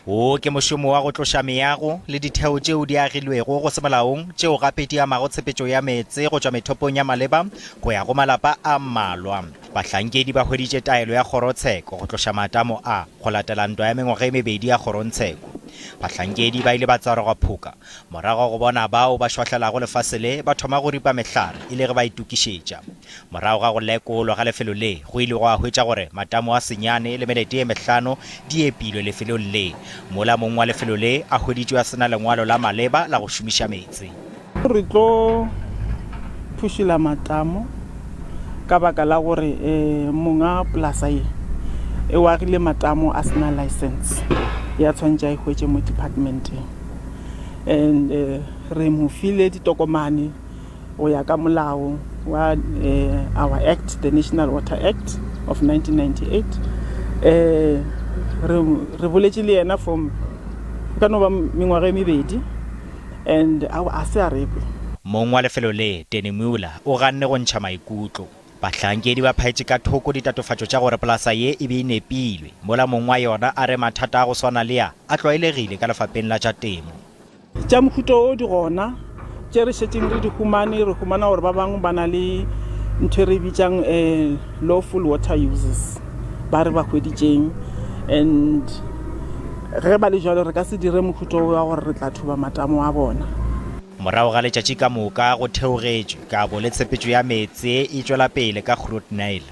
Wo ke mošomo wa go tloša meago le ditheo tšeo di agilwego go se molaong tšeo gape di amago tshepetšo ya meetse go tšwa methopong ya maleba go ya go malapa a mmalwa. Bahlankedi ba hweditše taelo ya kgorotsheko go tloša matamo a go latela ntwa ya mengwaga e mebedi ya kgorongtsheko. Bahlankedi ba ile ba tsaroga phoka morago ga go bona bao ba šwahlelago lefase le ba thoma go ripa mehlare e le ge ba itokišetša. Morago ga go lekolwa ga lefelo le, go ile gwa hwetša gore matamo a senyane le melete ye mehlano di epilwe lefelong le, mola mong wa lefelo le a hweditšwe a se na lengwalo la maleba la go šomiša meetse. Re tlo phušola matamo ka baka la gore monga polasa ye o agile matamo a se na license ya tshwanetše a e hwetše mo departmenteng and re mo file ditokomane go ya ka molao wa our act, the National Water Act of 1998. Re, re boletše le yena for e ka no ba mengwaga e mebedi and a se a re kwe. Mong wa lefelo le, Danny Muller, o ganne go ntšha maikutlo. Bahlankedi ba phaetše ka thoko ditatofatšo tša gore polasa ye e be e nepilwe, mola mong wa yona a re mathata a go swana le a, a tlwaelegile ka lefapeng la tša temo. Tša mohuta wo di gona, tše re šetšeng re di humane, re humana gore ba bangwe ba na le ntho e re e bitšang lawful water uses, ba re ba hweditšeng and ge ba le jwalo re ka se dire mohuta wo wa gore re tla thuba matamo a bona. Morago ga letšatši ka moka go theogetšwe, kabo le tshepetšo ya meetse e tšwela pele ka Groot Nile.